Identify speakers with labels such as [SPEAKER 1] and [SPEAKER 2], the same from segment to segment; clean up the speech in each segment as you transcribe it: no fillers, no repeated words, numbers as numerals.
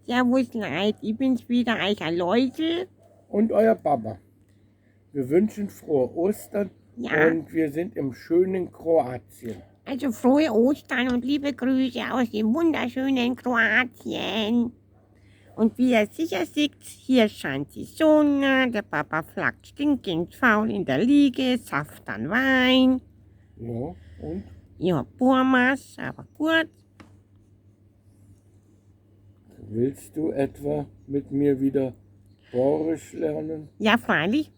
[SPEAKER 1] Servus Leid, ich bin's wieder, Eicher Leute.
[SPEAKER 2] Und euer Papa. Wir wünschen frohe Ostern
[SPEAKER 1] Ja.
[SPEAKER 2] und wir sind im schönen Kroatien.
[SPEAKER 1] Also frohe Ostern und liebe Grüße aus dem wunderschönen Kroatien. Und wie ihr sicher seht, hier scheint die Sonne, der Papa flackt stinkend faul in der Liege, saft an Wein.
[SPEAKER 2] Ja, und?
[SPEAKER 1] Ich hab Burmas, aber gut.
[SPEAKER 2] Willst du etwa mit mir wieder Borisch lernen?
[SPEAKER 1] Ja, freilich.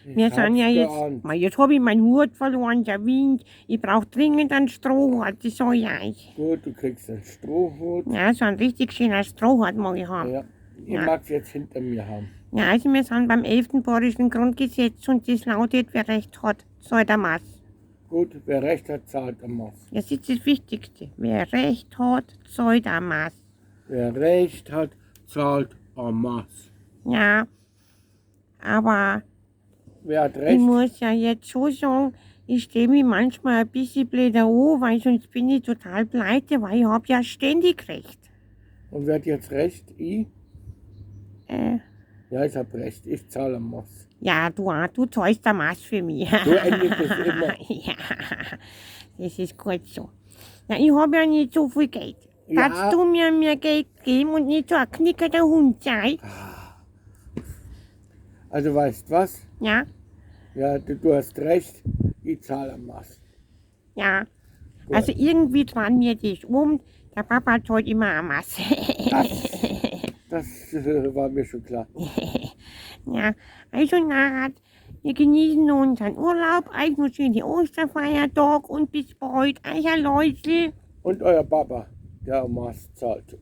[SPEAKER 2] Ich
[SPEAKER 1] Wir sind
[SPEAKER 2] hab's
[SPEAKER 1] ja jetzt,
[SPEAKER 2] geahnt.
[SPEAKER 1] Ma, jetzt hab ich meinen Hut verloren, der Wind. Ich brauch dringend einen Strohhut, das sag ich euch.
[SPEAKER 2] Gut, du kriegst einen Strohhut.
[SPEAKER 1] Ja, so ein richtig schöner Strohhut mag ich haben.
[SPEAKER 2] Ja, ich
[SPEAKER 1] Ja.
[SPEAKER 2] mag's jetzt hinter mir haben.
[SPEAKER 1] Ja, also wir sind beim 11. Bayerischen Grundgesetz und das lautet, wer Recht hat, zahlt am Maß.
[SPEAKER 2] Gut, wer Recht hat, zahlt am Maß.
[SPEAKER 1] Das ist das Wichtigste. Wer Recht hat, zahlt am Maß.
[SPEAKER 2] Wer Recht hat, zahlt am Maß.
[SPEAKER 1] Ja, aber
[SPEAKER 2] Wer hat
[SPEAKER 1] ich
[SPEAKER 2] Recht?
[SPEAKER 1] muss ja jetzt schon sagen, ich stehe mich manchmal ein bisschen blöder an, weil sonst bin ich total pleite, weil ich hab ja ständig Recht.
[SPEAKER 2] Und wer hat jetzt Recht? Ich? Ja, ich hab Recht. Ich zahle am Maß.
[SPEAKER 1] Ja, du, auch, du zahlst am Maß für mich.
[SPEAKER 2] So endet es immer.
[SPEAKER 1] Ja, das ist gut so. Ja, ich hab ja nicht so viel Geld.
[SPEAKER 2] Ja.
[SPEAKER 1] Darfst du mir mehr Geld geben und nicht so ein knickerter Hund sein?
[SPEAKER 2] Also weißt was?
[SPEAKER 1] Ja,
[SPEAKER 2] Ja, du hast recht. Ich zahle am Maß.
[SPEAKER 1] ja.
[SPEAKER 2] Gut.
[SPEAKER 1] Also irgendwie dran mir das um. Der Papa zahlt immer am Maß.
[SPEAKER 2] Das war mir schon klar.
[SPEAKER 1] Ja, also Narat, wir genießen unseren Urlaub, euch noch schöne Osterfeiertag und bis bald, euer Leute.
[SPEAKER 2] Und euer Papa, der am Maß zahlt.